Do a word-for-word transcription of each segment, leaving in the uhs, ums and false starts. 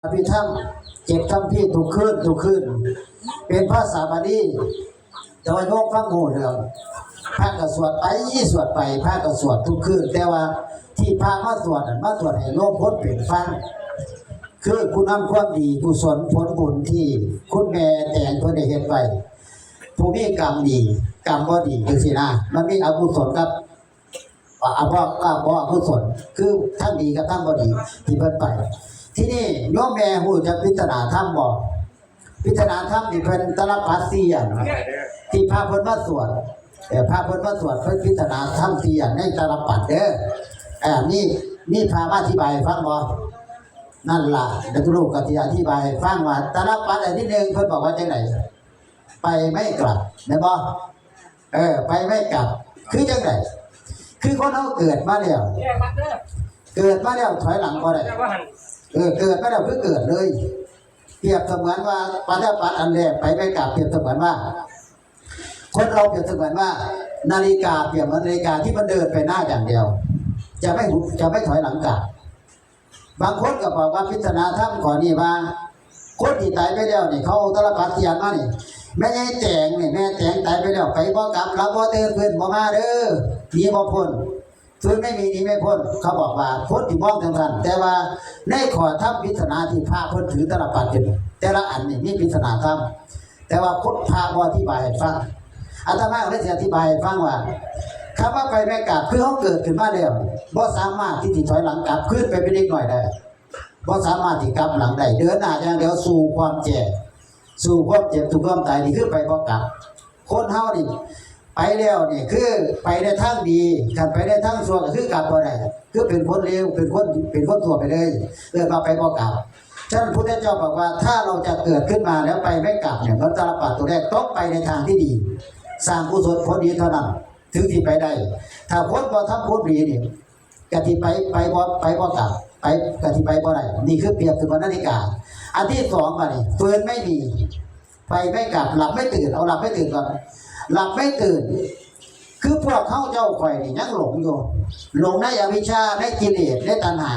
อภิธรรม เจ็ดคัมภีร์ทุกคืนทุกคืน เป็นภาษาบาลี แต่ว่าโยมฟังบ่ฮู้เรื่อง พระก็สวดไป สวดไป พระก็สวดทุกคืน แต่ว่าที่พระมาสวดนั่น มาสวดให้โยมคนเป็นฟัง คือคุณงามความดี กุศลผลบุญที่คุณแม่แตงเพิ่นได้เฮ็ดไว้ ผู้มีกรรมดี กรรมบ่ดีจังซี้นะ มันมีอกุศลกับ อ่า บ่ อ่า บ่อกุศล คือทั้งดีกับทั้งบ่ดีที่เพิ่นไป ทีนี้โยมแม่ฮู้จักปริศนาธรรมบ่? ปริศนาธรรมนี่เพิ่นตาลปัตรสี่อัน ที่พระเพิ่นมาสวด เอ่อ พระเพิ่นมาสวด เพิ่นปริศนาธรรมสี่อันในตาลปัตรเด้อ เอ่อ มี มีพระมาอธิบายให้ฟังบ่? นั่นล่ะ เดี๋ยวลูกก็สิอธิบายให้ฟังว่าตาลปัตรอันที่หนึ่งเพิ่นบอกว่าจังได๋? ไปไม่กลับ แม่นบ่? เออ ไปไม่กลับ คือจังได๋? คือคนเฮาเกิดมาแล้ว เกิดมาแล้วถอยหลังบ่ได้ เออ เกิดมาแล้วคือเกิดเลย เปรียบเสมือนว่าปาฐะปัตรอันแรกไปไม่กลับ เปรียบเสมือนว่า คนเราเปรียบเสมือนว่า นาฬิกา เปรียบเหมือนนาฬิกาที่มันเดินไปหน้าอย่างเดียว จะไม่หมุน จะไม่ถอยหลังกลับ บางคนก็บอกว่าปริศนาธรรมข้อนี้ว่า คนที่ตายไปแล้วนี่ เขาเอาตาลปัตรเทียนมานี่ แม่ยายแตงนี่ แม่แตงตายไปแล้ว ไปบ่กลับ หลับบ่ตื่น ฟื้นบ่มาเด้อ หนีบ่พ้น ฟื้นไม่มี หนีไม่พ้น เขาบอกว่าคนที่มองจังซั่น แต่ว่าในข้อธรรมปริศนาที่พระเพิ่นถือตาลปัตรอยู่นี่ แต่ละอันนี่มีปริศนาธรรม แต่ว่าพุทธะบ่อธิบายให้ฟัง อาตมาก็เลยสิอธิบายให้ฟังว่า คำว่าไปไม่กลับ คือเฮาเกิดขึ้นมาแล้ว บ่สามารถที่สิถอยหลังกลับคืนไปเป็นเด็กน้อยได้ บ่สามารถที่กลับหลังได้ เดินหน้าอย่างเดียวสู่ความแก่ สู่ความเจ็บ สู่ความตาย นี่คือไปบ่กลับ คนเฮานี่ ไปแล้วนี่คือไปในทางดี คันไปในทางชั่วก็คือกลับบ่ได้ คือเป็นคนเลว เป็นคน เป็นคนชั่วไปเลย เอิ้นว่าไปบ่กลับ ฉะนั้นพุทธเจ้าบอกว่า ถ้าเราจะเกิดขึ้นมาแล้วไปไม่กลับเนี่ย เหมือนตาลปัตรตัวแรก ต้องไปในทางที่ดี สร้างกุศลผลดีเท่านั้น ถึงสิไปได้ ถ้าคนบ่ทำบุญดีนี่ กะสิไป ไปบ่ ไปบ่กลับ ไป กะสิไปบ่ได้ นี่คือเปรียบเสมือนนาฬิกา อันที่สองบัดนี้ ฟื้นไม่มี ไปไม่กลับ หลับไม่ตื่น เอาหลับไม่ตื่นก่อน หลับไม่ตื่น คือพวกเขาเจ้าข่อยนี่ยังหลงอยู่ หลงในอวิชชา ในกิเลส ในตัณหา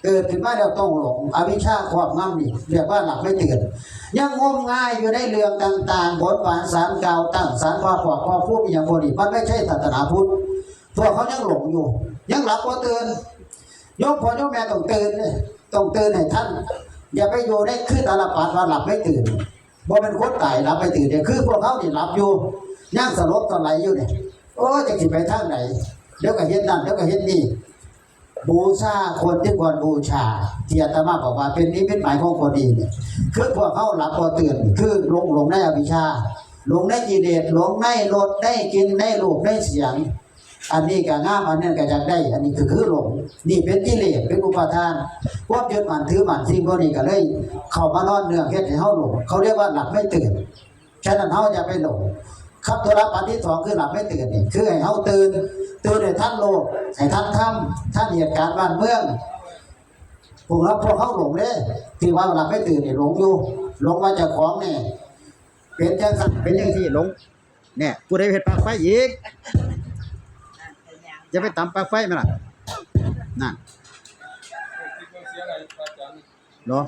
เกิดขึ้นมาแล้วต้องหลง อวิชชาครอบงำนี่ เรียกว่าหลับไม่ตื่น ยังงมงายอยู่ในเรื่องต่างๆ บนบานศาลกล่าวตั้งศาลพ่อปอกพ่อภูมิอหย่างพวกนี้ มันไม่ใช่ศาสนาพุทธ พวกเขายังหลงอยู่ ยังหลับบ่ตื่น โยมพ่อโยมแม่ต้องตื่นเด้ ต้องตื่นให้ทัน อย่าไปอยู่ในคือตาลปัตรว่าหลับไม่ตื่น บ่แม่นคนตายหลับไม่ตื่นเด้ คือพวกเขานี่หลับอยู่ ยังสลบสลายอยู่นี่ โอ้ย จักสิไปทางใด เดี๋ยวก็เฮ็ดนั่น เดี๋ยวก็เฮ็ดนี่ บูชาคนที่ควรบูชา ที่อาตมาบอกว่าเป็นนิมิตหมายของคนดีเนี่ย คือพวกเขาหลับบ่ตื่น คือหลง หลงในอวิชชา หลงในกิเลส หลงในรส ในกลิ่น ในรูป ในเสียง อันนี้ก็งาม อันนั้นก็อยากได้ อันนี้ก็คือหลง นี่เป็นกิเลส เป็นอุปาทาน ความยึดมั่นถือมั่น สิ่งพวกนี้ก็เลยเข้ามานอนเนืองเฮ็ดให้เฮาหลง เขาเรียกว่าหลับไม่ตื่น ฉะนั้นเฮาอย่าไปหลง ครับ ตัวละปัดที่สองคือหลับไม่ตื่นนี่ คือให้เฮาตื่น ตื่นให้ทันโลก ให้ทันธรรม ทันเหตุการณ์บ้านเมือง พวกเรา พวกเฮาหลงเด้ ที่ว่าหลับไม่ตื่นนี่หลงอยู่ หลงว่าเจ้าของนี่ เป็นจังซั่น เป็นจังซี่ หลง เนี่ย ผู้ใดเฮ็ดปลั๊กไฟอีก อย่าไปตำปลั๊กไฟมันล่ะ นั่น เหรอ